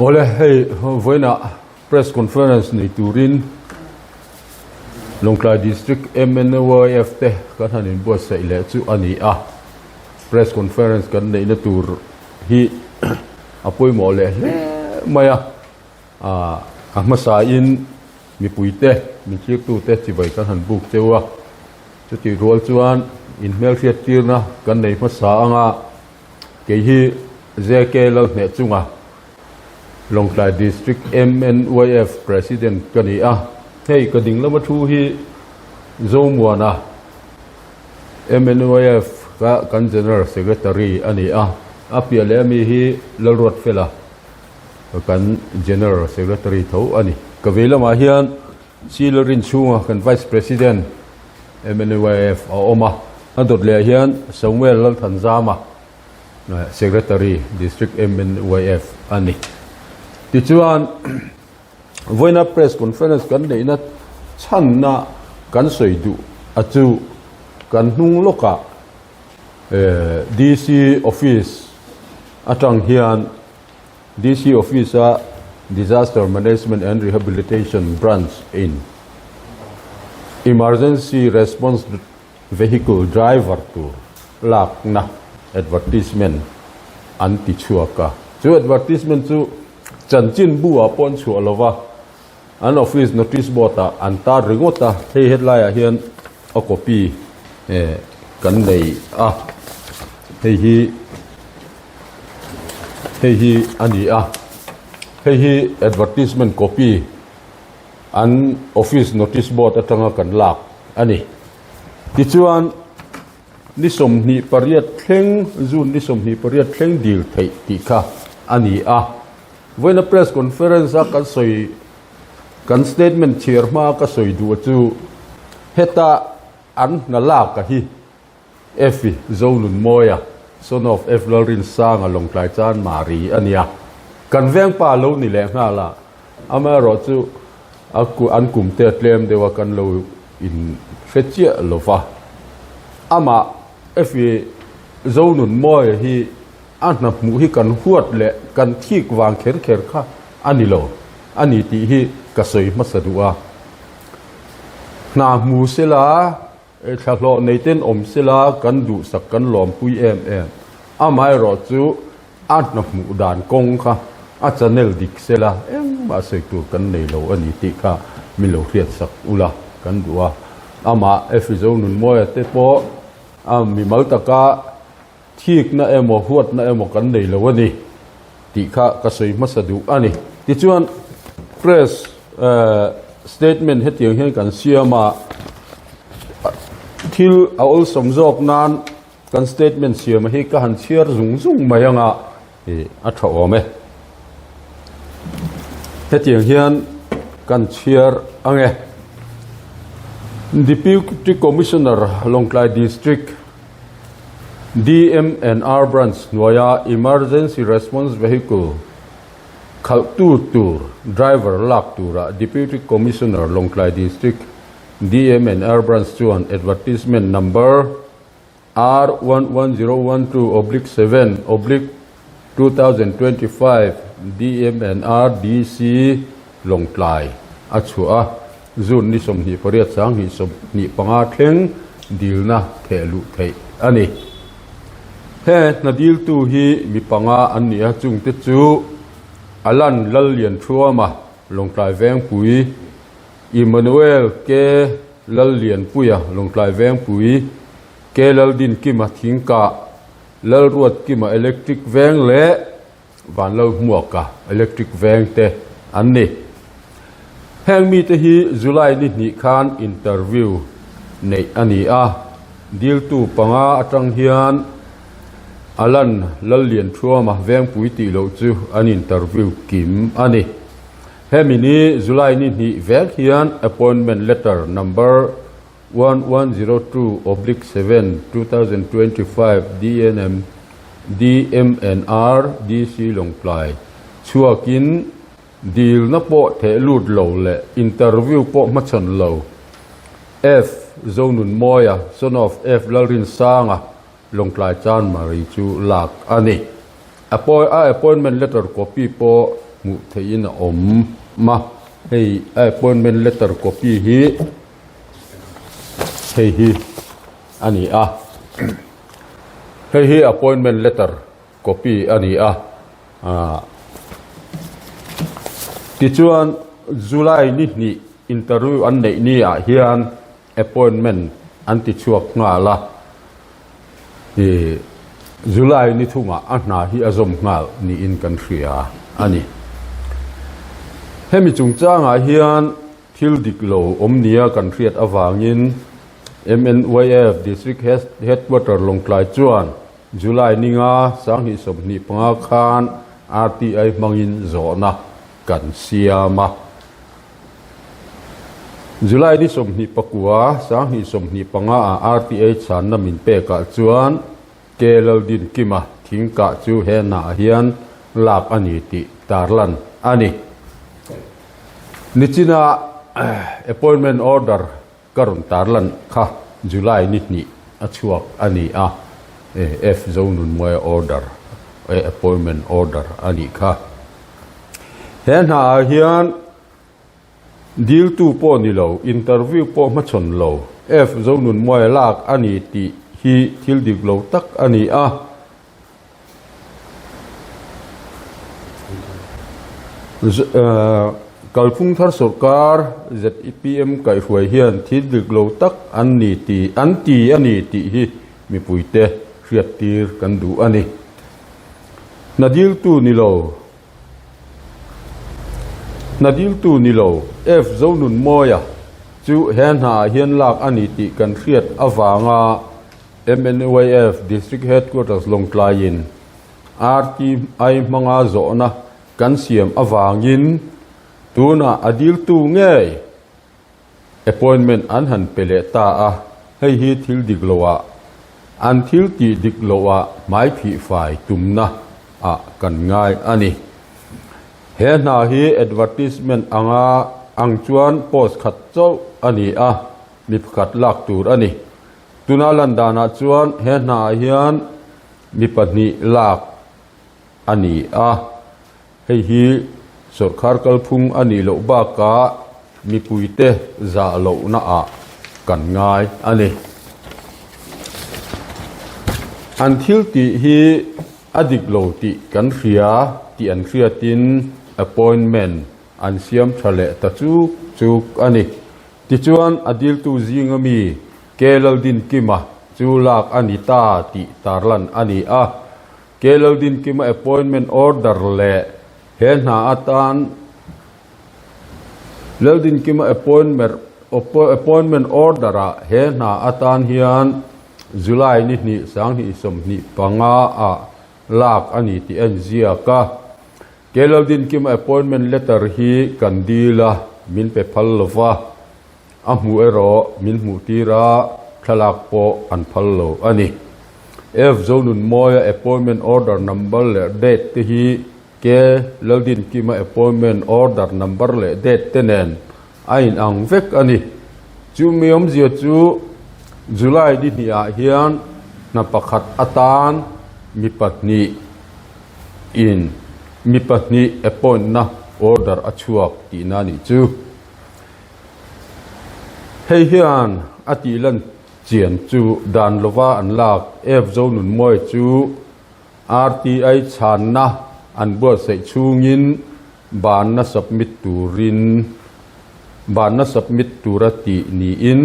Awle hei vawiinah press conference nei turin Lawngtlai District MNYF te kan han inbuatsaih leh chu a ni a. Press conference kan neihna tur hi a pawimawh leh hle mai a. A hmasain mipuite, min thirtute chibai kan han buk cheu a. Chutih rual chuan inhmelhriattirna kan nei hmasa anga kei hi JK Lalhnehchunga, Lawngtlai District MNYF President ka ni a. Hei ka ding lama thu hi Zomuana, MNYF ka kan General Secretary a ni a. A piah leh ami hi Lalruatfela kan General Secretary tho a ni. Ka vei lamah hian Silarin chhunga kan Vice President MNYF a awm a, a dawt lehah hian Samuel Lalthanzama Secretary District MNYF a ni. Tichuan vawiina Press Conference kan neihna chhanna kan sawi duh a chu kan hnung lawkah DC Office atang hian DC Office-a Disaster Management and Rehabilitation Branch in Emergency Response Vehicle Driver tur lakna advertisement an ti chhuak a. Chu advertisement chu chanchinbu ah pawh an chhuah lo va, an office notice board ah an tar ringawt a, hei hetlaiah hian a copy kan nei a, hei hi Hei hi a ni a, hei hi advertisement copy an office notice board atanga kan lak a ni. Tichuan ni 28 thleng June ni 28 thleng dil theih tih kha a ni a. Vawiina press conference a kan sawi kan statement chhiar hma ka sawi duh chu heta an hna lak a hi Effie Zonunmawia, son of F Lalrinsanga Lawngtlai Chan Mari a nia. Kan vengpa lo ni leh nghal a, amaherawh chu a an kum te a tlem deuh a kan lo in hre chiah lo va. Amah Effie Zonunmawia hi a hna hmuh hi kan huat leh kan thik vang kher kher kha a ni lo a ni tih hi ka sawi hmasa duh a. Hna hmu sela Thlahlawh nei ten awm sela kan duhsak kan lawmpui em em. Amaherawh chu a hna hmuh dan kawng kha a channel dik sela engmah sawi tur kan nei lo a ni tih kha min lo hriatsak ula kan duh a. Amah Efizo Nunmawia te pawh a mimal taka thikna emaw huatna emaw kan nei lo a ni tih kha ka sawi hmasa duh a ni. Tichuan press statement hetiang hian kan siam a, thil a awlsawm zawk nan kan statement siam hi ka han chhiar zung zung mai anga a tha awm e. Hetiang hian kan chhiar ang e. Deputy Commissioner Lawngtlai District DMNR Branch hnuaia Emergency Response Vehicle khalhtu tur driver lak tura Deputy Commissioner Lawngtlai District DMNR Branch chuan Advertisement Number R11012/7/2025 DMNR DC Lawngtlai a chhuah a, June ni 28 2025 thleng dilna theh luh theih a ni. He hna diltu hi mi panga an ni a, chungte chu Alan Lallianthuama, Lawngtlai Vengpui, Emmanuel K. Lallianpuia, Lawngtlai Vengpui, K. Laldinkima, Thingkah, Lalruatkima, Electric Veng leh Vanlalhmuaka, Electric Veng te an ni. Heng mite hi July ni hnih khan interview neih a ni a, diltu panga atang hian Alan Lallianthuama Vengpui tih loh chu an interview kim a ni. Hemi ni July ni hnih vek hian appointment letter number 1102/7, 2025 DNM DMNR DC Lawngtlai chhuakin dilna pawh theh lut lo leh interview pawh hmachhawn lo F Zonunmawia, son of F Lalrinsanga, Lawngtlai Chanmari chu lak a ni. A appointment letter copy pawh. hmuh theihin a awm a, hei a appointment letter copy hi hei hi a ni a, hei hi appointment letter copy a ni a, ah tichuan July ni hnih interview an neih ni ah hian appointment an ti chhuak nghal a, ih July ni thungah a hna hi a zawm nghal niin kan hria a ni. Hemi chungchangah hian thil dik lo awm nia kan hriat avangin MNYF District Headquarter Lawngtlai chuan July ninga 2025 khan RTI hmangin zawhna kan siam a. July ni 29, 2025 ah RTA chhanna min pekah chuan K Laldinkima thingkah chu he hnaah hian lak a ni tih tarlan a ni. Nichina appointment order ka rawn tarlan kha July ni hnih a chhuak a ni a, F Zonunmawia order, appointment order a nih kha. He hnaah hian Diltu pawh ni lo, interview pawh hmachhawn lo, F Zonunmawia lak a ni tih hi thil dik lo tak a ni a. Kalphung thar sawrkar ZPM kaihhruai hian thil dik lo tak an ni tih an ti a ni tih hi mipuite hriattir kan duh a ni. Hna diltu ni lo. Hna diltu ni lo, F Zonunmawia chu he hnaah hian lak a ni tih kan hriat avanga MNYF District Headquarters Lawngtlaiin RTI hmanga zawhna kan siam avangin tunah a diltu ngei Appointment an han pe leh ta a, hei hi thil dik loah, an thil tih dik loah hmai phih fai tumna ah kan ngai a ni. He hna hi advertisement anga ang chuan post khat chauh a ni a, mi pakhat lak tur a ni. Tuna lan danah chuan he hnaah hian mi pahnih lak a ni a. Hei hi sawrkar kalphung a nih loh bakah mipuite zah lohnaah kan ngai a ni. An thil tih hi a dik lo tih kan hria tih an hriatin appointment an siam tha leh ta chuk chuk a ni. Tichuan a diltu zinga mi K Laldinkima chu lak a ni ta tih tarlan a ni a. K Laldinkima appointment order leh he hna atan Laldinkima appointment order ah he hna atan hian July ni hnih 2025 ah lak a ni tih a inziak a. K Laldinkima appointment letter hi kan dil a, min pe phal lova, a hmuh erawh min hmuh tir a, thlalak pawh an phal lo a ni. F Zonunmawia appointment order number leh date te hi K Laldinkima appointment order number leh date te nen a in ang vek a ni. Chu mi awmzia chu July ni hnihah hian hna pakhat atan mi pahnih in mi pahnih appoint na order a chhuak tihna a nih chu. Hei hian a tih lan Chian chu dan lova an lak F Zonunmawia chu RTI chhanna an buatsaih chhungin banna submit turin banna submit tura tih niin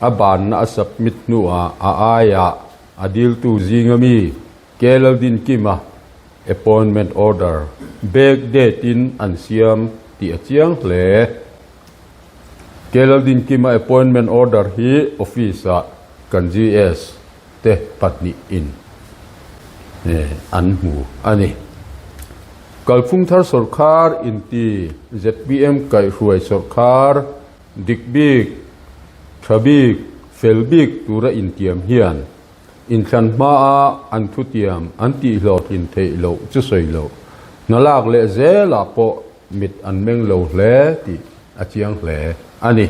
a banna a submit hnuah a aiah a diltu zinga mi K Laldinkima appointment order back date in an siam tih a chiang hle. Kelaldin Kima appointment order hi office ah kan GS te pahnih in an hmu a ni. Kalphung thar sawrkhar inti zpm kaihhruai sawrkhar dik bik, tha bik, fel bik tura intiam hian inthlan hmaa an thutiam an tihhlawhtlin theih loh chu sawi loh hna lak leh zelah pawh Mit an meng lo hle tih a chiang hle a ni.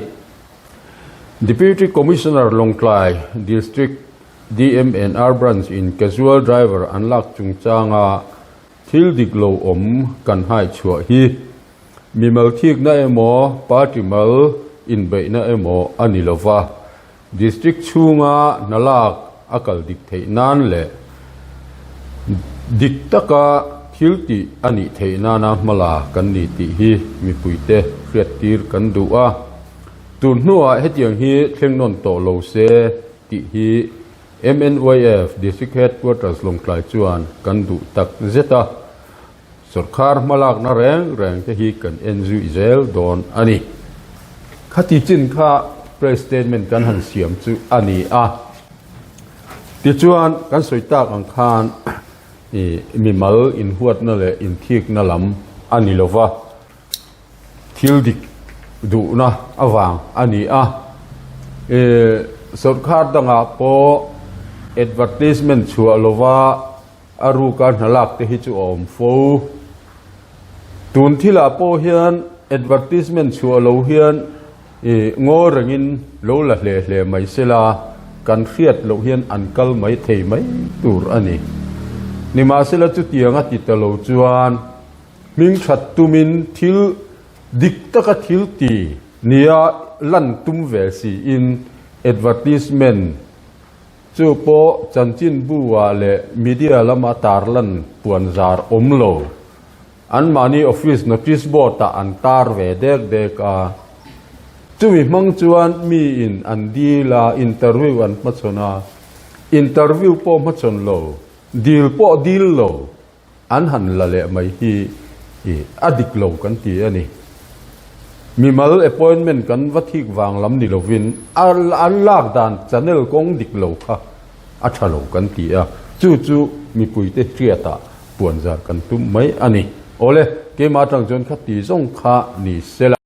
Deputy Commissioner Lawngtlai District DMNR Branch in casual driver an lak chungchanga thil. thil dik lo awm kan hai chhuah hi mimal thikna emaw party mal inbeihna emaw a ni lova, District chhunga hna lak a kal dik theih nan leh dik taka thil tih a nih theih nana hmala kan ni tih hi mipuite hriattir kan duh a. Tun hnuah hetiang hi thleng nawn tawh lo se tih hi MNYF District Headquarters Lawngtlai chuan kan duh tak zet a, sawrkar hmalakna reng reng te hi kan en zui zel dawn a ni. Khati chin kha press statement kan han siam chu a ni a. Tichuan kan sawi tak ang khan mimal inhuatna leh inthikna lam a ni lova. Thil dik duhna avang a ni a. Sawrkar dangah pawh advertisement chhuah lova a ruka hna lak te hi chu a awm fo. Tun thilah pawh hian advertisement chhuah lo hian ngaw rengin lo la hle hle mai sela kan hriat loh hian an kal mai thei mai tur a ni. Nimahsela chutianga ti ta lo chuan. Hming that tumin thil dik taka thil ti nia lan tum ve siin advertisement chu pawh chanchinbu ah leh media lama tarlan puanzar awm lo. Anmahni office notice board ah an tar ve dek dek a. Chumi hmang chuan miin an dil a, interview an hmachhawn a. Interview pawh hmachhawn lo, dil pawh dil lo. An han la leh mai hi i a dik lo kan ti a ni. Mimal appointment kan va thik vang lam ni lovin a an lak dan channel kawng dik lo kha a tha lo kan ti a, chu chu mipuite hriatah puanzar kan tum mai a ni. Awle, keimah atang chuan kha ti zawng kha ni se la.